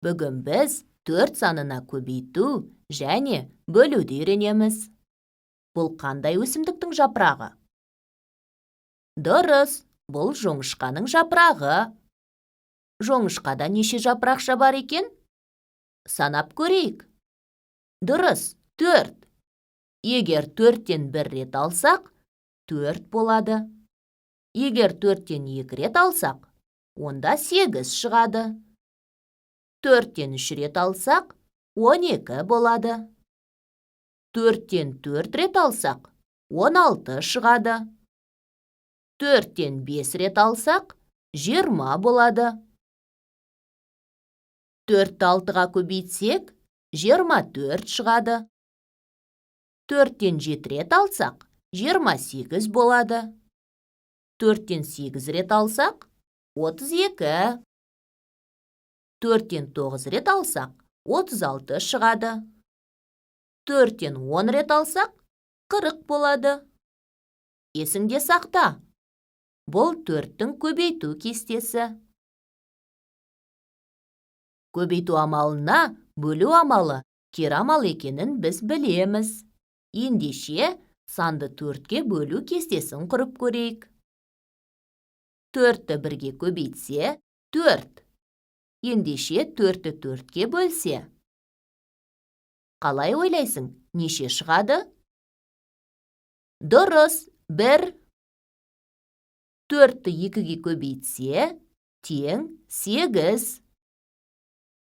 Бүгін біз 4 санына көбейту және бөлуді үйренеміз. Бұл қандай өсімдіктің жапырағы? Дұрыс, бұл жоңышқаның жапырағы. Жоңышқада неше жапырақша бар екен? Санап көрейік. Дұрыс, 4. Егер 4-тен 1 рет алсақ, 4 болады. Егер 4-тен 2 рет алсақ, онда 8 шығады. 4-тен 3 рет алсақ, 12 болады. 4-тен 4 рет алсақ, 16 шығады. 4-тен 5 рет алсақ, 20 болады. 4-ті 6-ға көбейтсек, 24 шығады. 4-тен 7 рет алсақ, 28 болады. 4-тен 8 рет алсақ, 32. 4-тен 9 рет алсақ, 36 шығады. 4-тен 10 рет алсақ, 40 болады. Есіңде сақта. Бұл 4-тің көбейту кестесі. Көбейту амалына бөлу амалы кері амал екенін біз білеміз. Ендеше, санды 4-ке бөлу кестесін құрып көрейік. 4-ті 1-ге көбейтсе, 4. Ендеше, 4-ті 4-ке бөлсе. Қалай ойлайсың, неше шығады? Дұрыс, 1. 4-ті 2-ге көбейтсе, тең 8.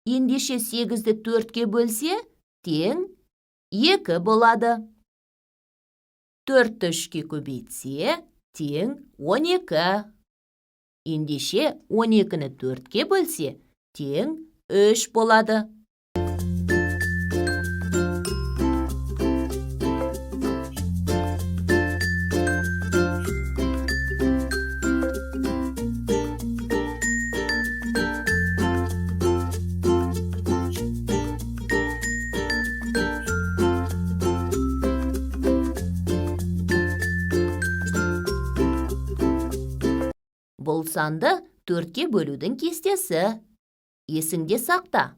Ендеше 8-ді 4-ке бөлсе, тең 2 болады. 4-ті 3-ке көбейтсе, тең 12. Ендеше 12-ні 4-ке бөлсе, тең 3 болады. Бұл санды 4-ке бөлудің кестесі. Есіңде сақта.